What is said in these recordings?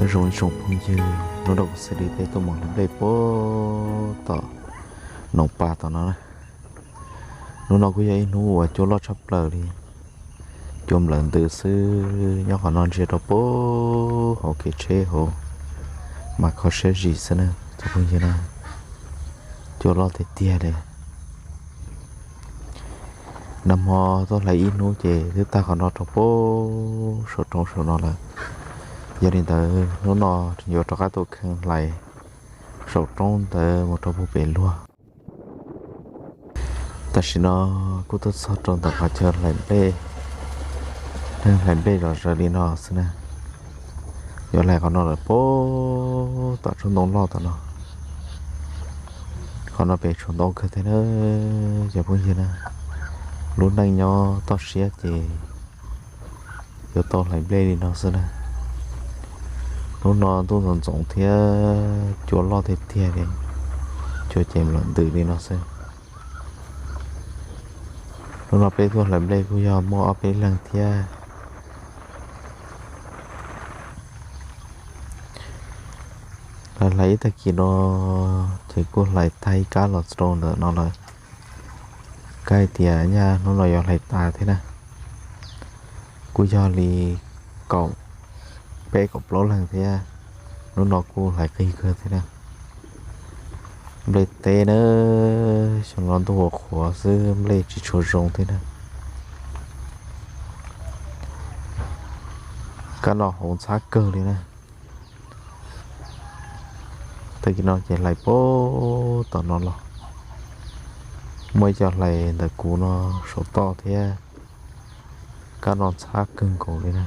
Zoo ib tsoom phooj ywg, hnub no kuv xws li peb tuaj mus hlais nplej puag tom Noov Pas tom no na. Hnub no kuj yog ib hnub uas cua loj tshaj plaws li, cua nplawm ntws xwb. Nyob qhov no ntsia rau puag hauv kev tsheb hauv mas kho siab zim xwb na cov phooj ywg na. Cua loj tiag tiag li. Nag hmo tuaj hlais ib hnub ces twb tag qhov no rau puag saum roob saum no lawm. Yog li ntawd hnub no yuav rov qab tuaj kheev hlais saum roob ntawd mus rau puag pem luag. Tam sim no kuj tuaj txog rau ntawm qhov chaw hlais nplej, neeg hlais nplej zom zaws li no xwb na. Yuav hlais qhov no lawm puag tom tsob ntoo loj tom no. Qhov no pem tshuav ntau kawg thiab na cov phooj ywg na. Lub neej nyob toj siab ces yuav tau hlais nplej li no xwb na. Hnub no ntuj ntxoov ntxoov thiab cua loj tiag tiag li, cua ces nplawm ntws li no xwb. Hnub no peb tuaj hlais nplej kuj yog muaj ob peb leeg thiab. Hlais hlais ib tag kis no ces kuj hlais tag ib kab los rau ntawm no lawm. Kab hais tias nyaj hnub no yuav hlais tas thiab na. Kuj yog li kaum peb kaum plaub leeg thiab. Hnub no kuj hlais qig kawg thiab na. Nplej teb na, xyoo no ntuj ua qhuav xwb nplej tsis tshua zoo thiab na. Kab no hauv ntxhab kawg li na. Tag kis no ces hlais puag tom no los, muaj ib co hlais ntawm kuv no saum toj thiab. Kab no ntxhab kawg nkaus li na.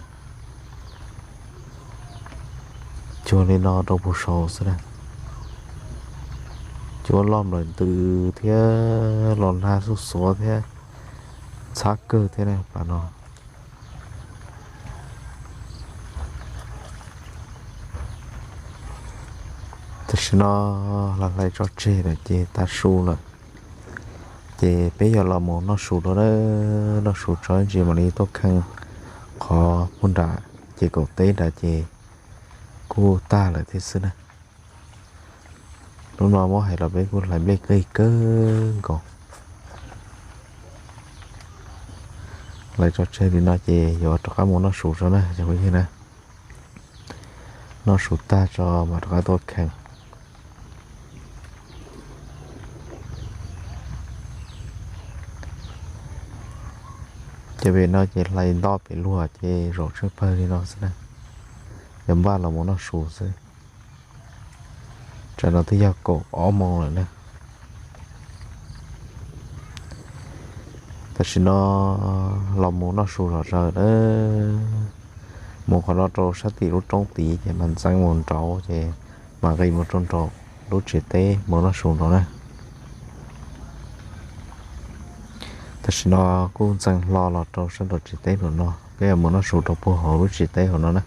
Cuag li no rau puag saud xwb na. Cua loj nplawm ntws thiab los nag xuj xuav thiab, ntxhab kawg thiab na pas no. Tam sim no hlais hlais tso tseg lawm ces tav su lawm, ces peb yuav los mus noj su dua na. Noj su tso ntsis mam li tuaj kheej qhov puag nram ces kaum teb nrad ces kuj tag lawm thiab xwb na. Hnub no muab hais los peb kuj hlais nplej kawg kawg nkaus. Hlais tso tseg li no ces yuav rov qab mus noj su tso na cov phooj ywg na. Noj su tag tso mam rov qab tuaj kheej. Ces pem no ces hlais ntoj pem luag ces zaum tsheej pawg li no xwb na. Yog npaj los mus noj su xwb. Tsam no twb yog kaum ob moos lawm na. Tam sim no los mus noj su zom zaws na. Mus qhov no rau sab tim lub roob tid ces mam ntxeev mus nraud ces mam nqis mus rau nraum lub tsev teb mus noj su nraud na. Tam sim no kuj ntxeev hlo los rau sab nraum tsev teb nraum no, peb yuav mus noj su rau puag hauv lub tsev teb hauv no na.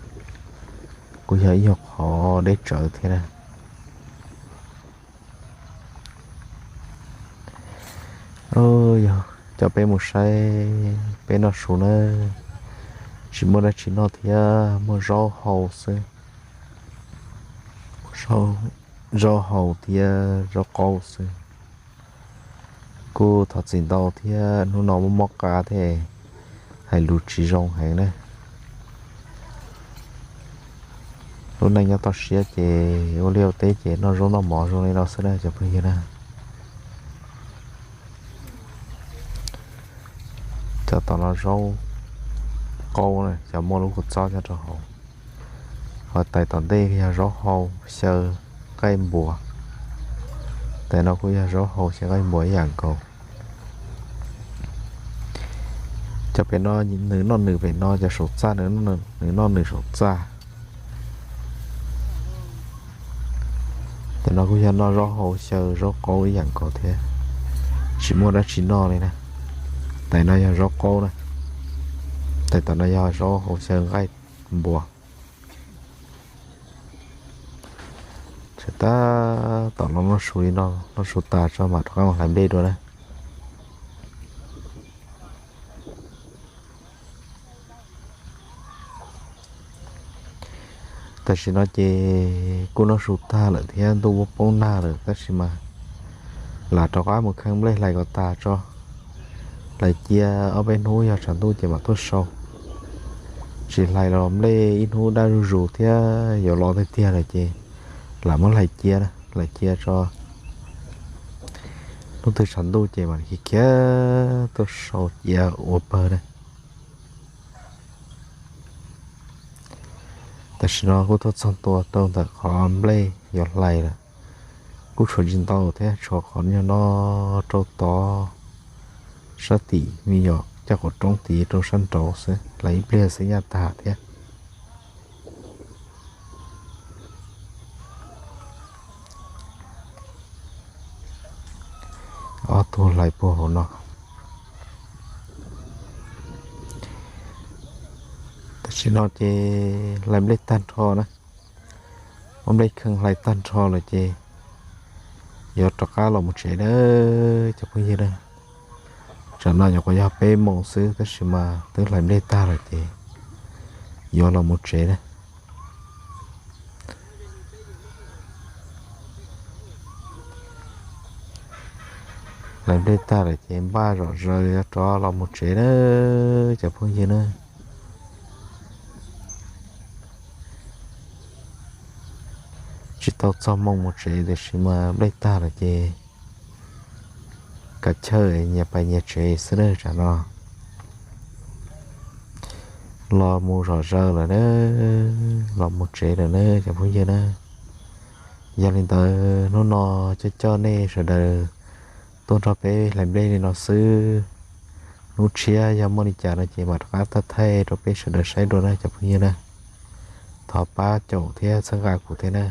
Kuj yog ib nyuag qhov deb tsawv thiab na. Yog coj peb mus saib peb noj su na, tsis muaj dab tsi noj thiab muaj zaub hau xwb. Zaub hau thiab zaub qaub xwb. Kuj thov txim ntau thiab hnub no muaj mob qab thiab hais lus tsis zoo heev na. Lub neej nyob toj siab ces ua liaj ua teb ces noj zaub noj mov zoo li no xwb na cov phooj ywg na. Cov tom no zaub qaub na, cov muaj lub kua txob nyob rau hauv. Ho tais tom ntej yog zaub hau, xyaw, nqaij npua. Tais no kuj yog zaub hau xyaw nqaij npua ib yam nkaus. Cov pem no nws noj nws pem no, cov saum txaj nws noj nws saum txaj. Tais no kuj yog noj zaub hau xyaw zaub qaub ib yam nkaus thiab, tsis muaj dab tsi noj li na. Tais no yog zaub qaub na, tais tom no yog zaub hau xyaw nqaij npua. Tseem tab tom los noj su li no, noj su tas tso mam rov qab mus hlais nplej dua na. Tam sim no ces kuj noj su tag lawm thiab ntuj kuj poob nag lawm tab sis mas lam rov qab mus kheej nplej hlais kom tas tso. Hlais cia ob peb hnub yog tshav ntuj ces mam tuaj sau. Tsis hlais los nplej ib hnub daj zuj zus thiab yuav los tiag tiag lawm ces lam muab hlais cia, hlais cia tso. Hnub twg tshav ntuj ces mam khiav khiav tuaj sau cia ua pawg na. Tam sim no kuj tuaj txog ntua rau ntawm qhov nplej yuav hlais lawm. Kuj tshuav tsis ntau thiab, tshuav qhov nyuag no rau tod sab tim me nyuam caj qaum roob tid rau sab nraud xwb, hlais ib pliag xwb nyaj tag thiab. Ob tug hlais puag hauv no. Tam sim no ces hlais nplej tag nrho na, muab nplej kheej hlais tag nrho lawm ces yuav rov qab los mus tsev na cov phooj ywg na. Tsam no nyuam qhuav yog peb moos xwb tab sis mas twb hlais nplej tag lawm ces yuav los mus tsev na. Hlais nplej tag lawm ces npaj zom zaws yuav rov los mus tsev na cov phooj ywg na. Tsis tau txog moos mus tsev tiam sis mas nplej tag lawm ces kav chawj nyias pais nyias tsev xwb na tsam no. Los mus zom zaws lawm na, los mus tsev lawm na cov phooj ywg na. Yog li ntawd hnub no coj coj nej sawv daws tuaj nrog peb hlais nplej li no xwb. Hnub tshiab yog muaj li cas no ces mam rov qab thaij rau peb sawv daws saib dua na cov phooj ywg na. Thov pab caum thiab txhawb nqa kuv thiab na.